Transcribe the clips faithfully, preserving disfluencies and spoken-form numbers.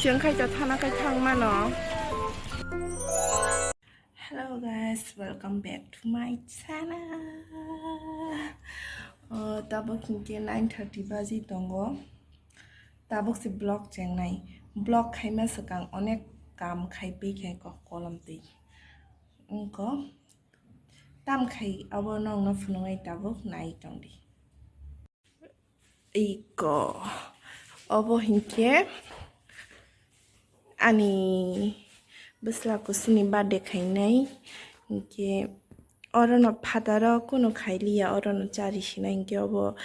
Chwng khai to thana khai thang mano. Hello guys, welcome back to my channel. Oh, tabuk hinkhe nine thirty baji tongo. Tabuk se vlog chengnai. Vlog khaima swkang onek kam khai pai khe ko kolom twi. Wngkho tam khai abo nokno phunuknai tabuk nai tongdi. Iko obo hinkhe ani bwsla kusini birthday khainai, hinkhe orono phataro kunu khailiya, orono chari sinai, hinkhe obo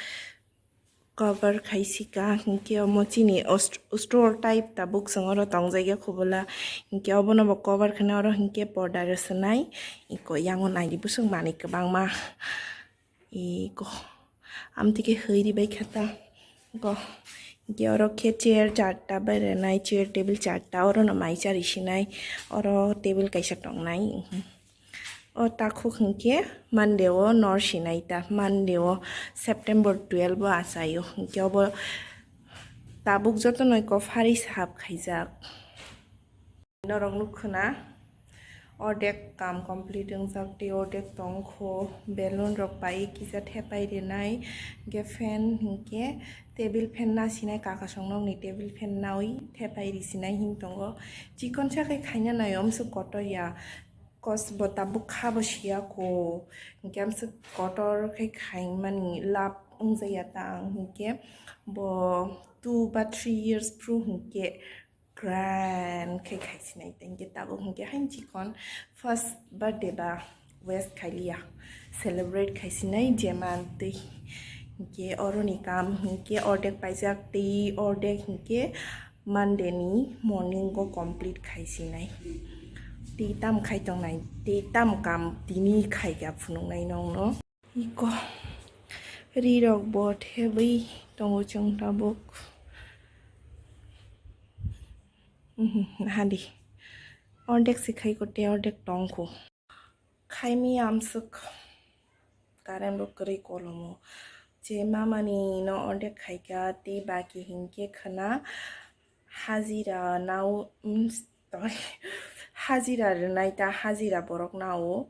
cover khaisika, hinkhe omo chini ost-, store type tabuk chwng oro tongjagya khubula, hinkhe obono bo cover khwnai, oro hinkhe porda rw swnai, iko yango naidi bwswk manwi kwbangma. Iko amtwi khe hwi ribai kha ta. Go. Hinkhe oro khe chair charta berajak, chair table charta, orono mai chari sinai, oro table kaisa tongnai. O takhuk hinkhe Monday o nor sinai ta, Monday o September twelve o achaio. Hinkhe obo tabuk jotono iko phari sahab khaijak. Norok nukkhwna ordek kam complete wngjak tei ordek tongkho, balloon rok pai kisa thepai rinai, hinkhe fan hinkhe table fan nasinai, kakasong nokni table fan nawi thepai risinai hin tongo. Chikon sa khe khaina nai omswk kotor ya, kos bo tabuk kha bo siya ko, hinkhe amswk kotor khe khaimani lab wngjakya ta ang, hinkhe bo two ba three years phru hinkhe grand khe khaisinai tei hinkhe tabuk hinkhe hain chikon first birthday ba wish khailiya, celebrate khaisinai jemantwi. Hinkhe oroni kam hinkhe ordek paijak tei ordek hinkhe Monday ni morning o complete khaisinai. Tei tam khai tongnai, tei tam kam tini khaika phunuknai nokno. Iko rirok bo thebwi tongo chwng tabuk. Mhm, hadi. Ordek se khaiko tei ordek tongkho. Khaimi amswk current bo kwrwi kolomo. Je mamani no ordek khaika tei baki hinkhe khwna hajira nao, mm, sorry, hajira rwnai ta, hajira borok nao,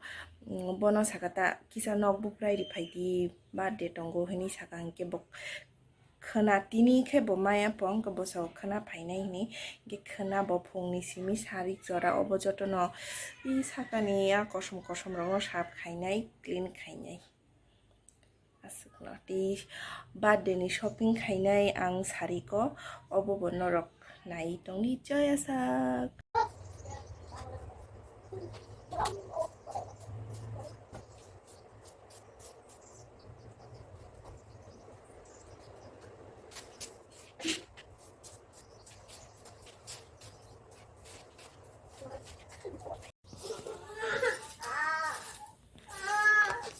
mm, bono saka ta kisa nok buprai ri phaidi, birthday tongo hinwi saka hinkhe bo khwna tini khe bo maya pong khe bwsao khwna phainai hinwi hinkhe khwna bo phungni simi sari jora obo jotono i sakani a kosom kosom rokno sap khainai, clean khainai. Aswkno tei birthday ni shopping khainai ang sariko, obo bo norok nai tongdi joy asak.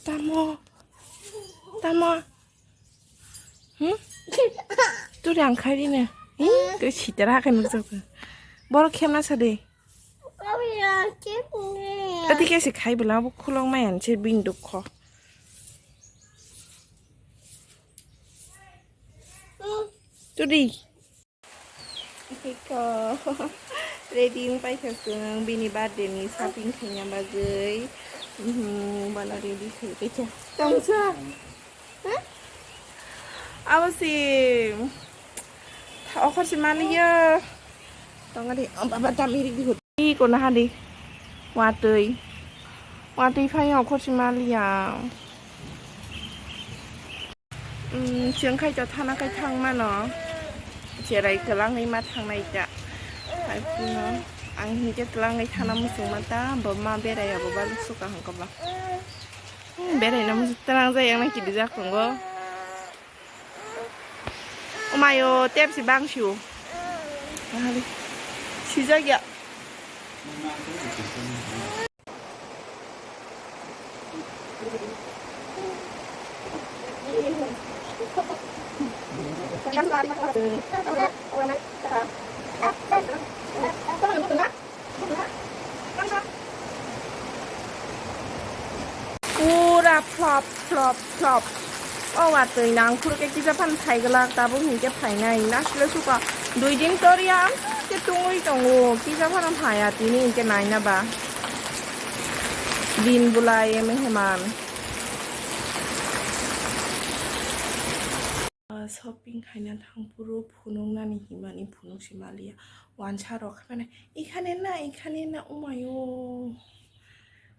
Tamo. Tamo. Hmm? Turi ang khai ri ne. Hmm? Tui sitara khe nukjak. Borok khemna sa de. Ati khe se khai bwla bo khulok maya se bini dukho. Turi. Iko ready wng paikha chwng bini birthday ni shopping khaina bagwi. Mhm, bono ready khai paikha. Tongsa. Huh? Abo si okhor si maliya. Tongari, oh, baba, dami ri di hut. Iko nahadi. Watwi. Watwi phai okhor si maliya. Mm, chwng khai to thana khai thang mano. Cherai twlangwi ma thangnai ta. Hai phano ang hinkhe twlangwi thana muchung ma ta, bo ma berai abo baluk suka hangkhe ba. Hmm, berai na muchung twlang jai ang nang kidi jak tongo. Omayo tep si bang siu. Ahali. Sijak ya. Pura flop, flop, flop. O watwi nangkhur khe kisa phan phai glak, tabuk hinkhe phainai. Nasle suka dui din toriya. Khe tungwi tongo, kisa phano phaya tini hinkhe naina ba. Din bulai meheman. Ah, shopping khaina thang phuru phunuknani himani phunuk se maliya. Wansa rok khaimani, "Ikhane na, ikhane na, umayo."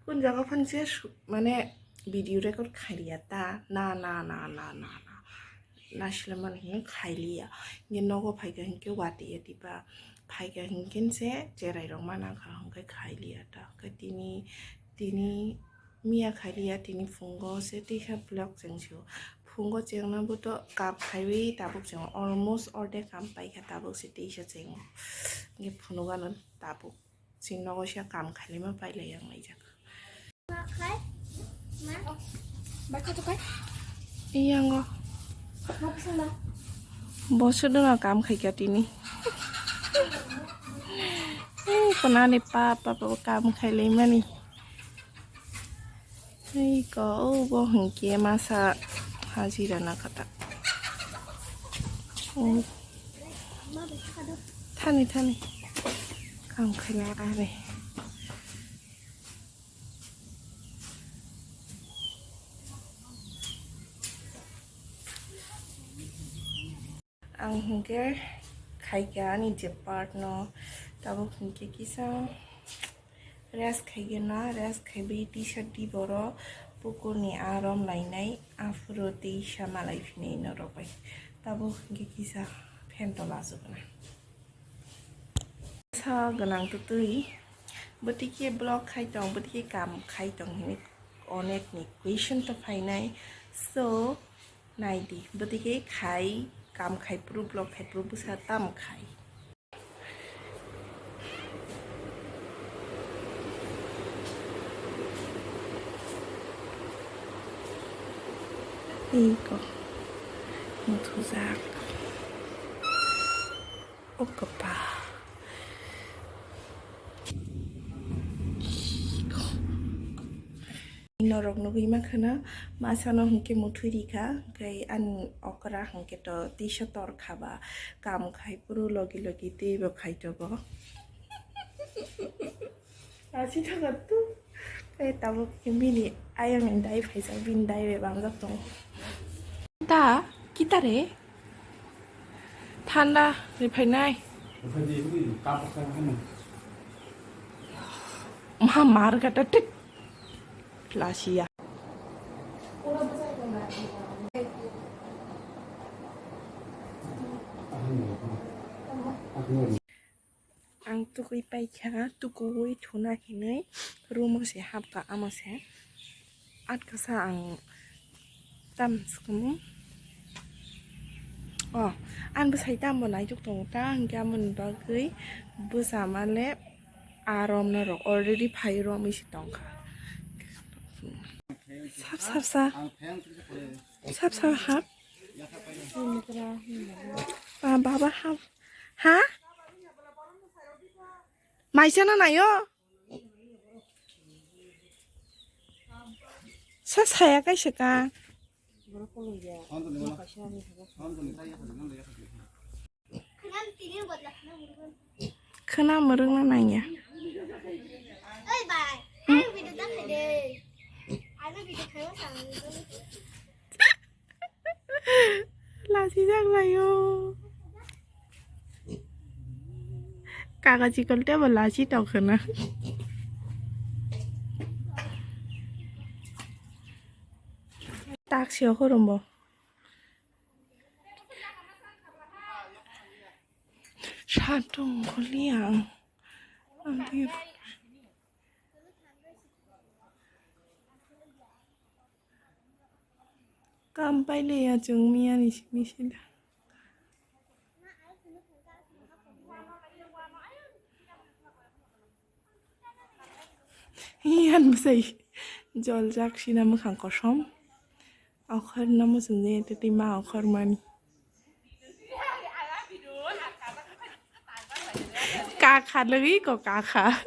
Kun jaga phan se su-, mane video record khailiya ta. Na, na, na. Naisle mani hino khailiya. Nge nogo phaikha hinkhe wati ati ba. Phaikha hinkhe se cherai rok mana kha hinkhe khailiya ta. Khe tini, tini miya khailiya, tini phungo se tisa vlog cheng sio. Phungo chengna bo to kam khaiwi tabuk chengo. Almost ordek kam paikha tabuk se tisa chengo. Nge phunugano tabuk. Chini nogo sia kam khailima pailai ang laijak. Iyango. Boso dona kam khaika tini. Ei, konani pa, pa, pa, kam khailai mani. Ei, ko, o, bo hwnkhe masa hajira na kata. O. Thani, thani. Kam khaina ari. Ang hwnkhe khaikha ani je part no, tabuk hwnkhe kisa rest khaigena, rest khaiwi tisa di boro pukurni arom lainai, aphuru tisa malai phinai norok bai. Tabuk hwnkhe kisa phan tola asukna. Sa gwnang twtwi bwtwi khe vlog khai tong, bwtwi khe kam khai tong hinwi onekni question to phainai. So, naidi, bwtwi khe khai, kam khai phuru, vlog khai phuru bwsa tam khai. Iko muthujak. O kwpal. Norok nugwi mankha na, masano hwnkhe muthwi rikha, hwnkhe ani okra hwnkhe to tisa tor kha ba, kam khai phuru logi logi teibo khai tongo. Asi thangatu. Tei tabuk bini ayang ni dai phaijak, bini dai bai bangjak tongo. Da, kita re? Thanda ri phainai. Ma mar gata tik. Lasiya. Ang tukui paikha, tukuui thuna hinui room o se hapkha, amo se atkasa ang tam swkamo. O, ang bwsai tambo naituk tongo ta, hwnkhe amoni bagwi bwsa male a romna rok already phai romwi se tongkha. Sap sap sa, sap sap hap. Ba, baba hap. Ha? Maisano naio? Sa saya kaisa ka. Khwna mwrwkna nangya. Lachijak laio. Kaka chikon tei bo lachi tongkhwna. Taksio khorumbo. Satung khuliya ang. Ang twi Kam pailiya chwng miyani simi sida. Yan bwsai joljak sina mwkhang kosom. Okhorno muchungdi tei ma okhormani. Kakha lwi ko kakha.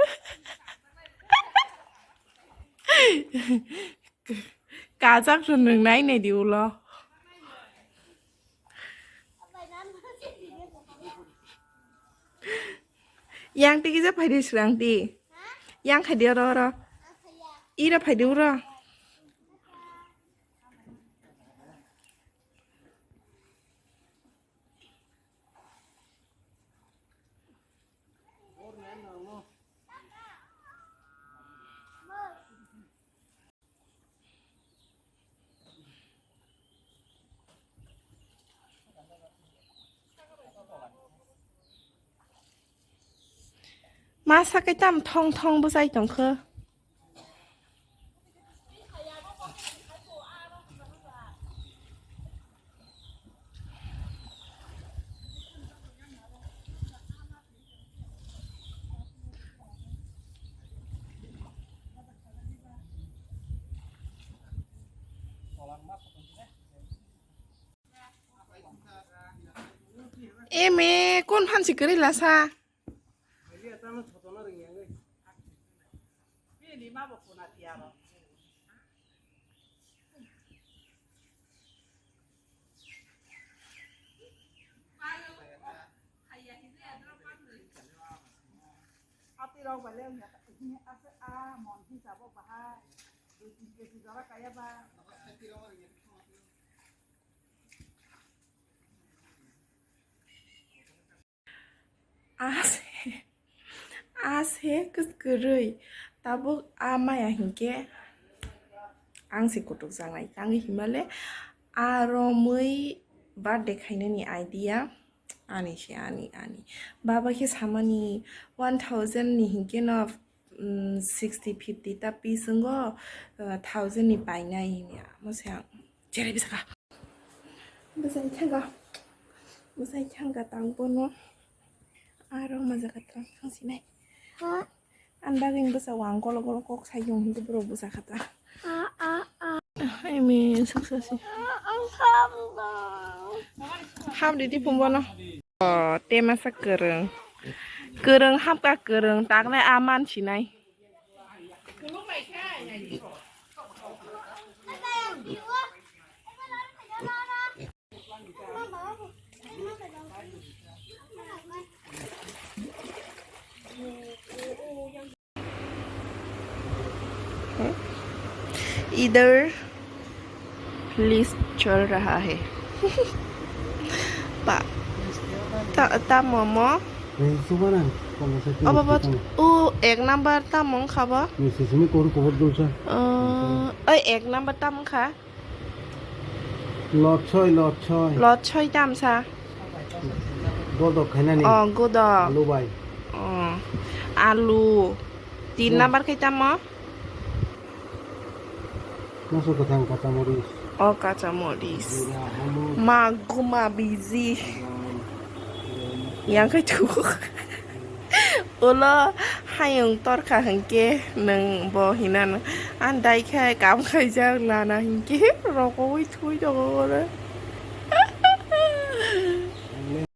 Kajak rw nwng nai nai di ulo. Yang tigi ja phaidi srang di. Yang khaidi oro oro. Ira phaidi oro. Masa khe tam thong thong bwchai tongkha. Eme, kun phan si kwrwi lasa? Ati rok bai le wngya, hini ase a mon hisabo bahai dui tin kg jora kaya ba. As, as he kwrwi tabuk a maya hinkhe ang se kutuk janai tangwi himale a romwi birthday khainani idea. Ani se ani, ani. Baba khe samani one thousand ni hinkhe no, mm, sixty fifty ta piece wngo, uh, thousand ni painai hini. Amo se ang cherai bisaka. Bwsai thanga. Bwsai thanga tang bono. Aro majaga tang thang sinai. Ha? Ang bagwi bwsa wng golo golo kok sai yung hindi borok bwsa kha ta. A, a, a. Ai me suksa si. A, ang kha bwsa. Hap di di pumbo no. O, te masa kwrwng. Kwrwng hap ka kwrwng taknai a man sinai. इधर लिस्ट चल रहा है। Pa, ta, ta momo. Abo bo, o ek number ta mong khabo. Oi, ek number ta mong kha. Lot soi, lot soi. Lot soi tamsa. Godok khainani. Oh, godok. Alu bai. Oh, alu. Tin number khai tamo? Moso kwthang kacha moris. Oh, kacha moris. Jira, hamur. Ma guma biji. Yang khai tu. Ulo hayung torkha hwnkhe nwng bo hinano. Ang dai khai kam khaijak lana hwnkhe rokoui thui tongo oro.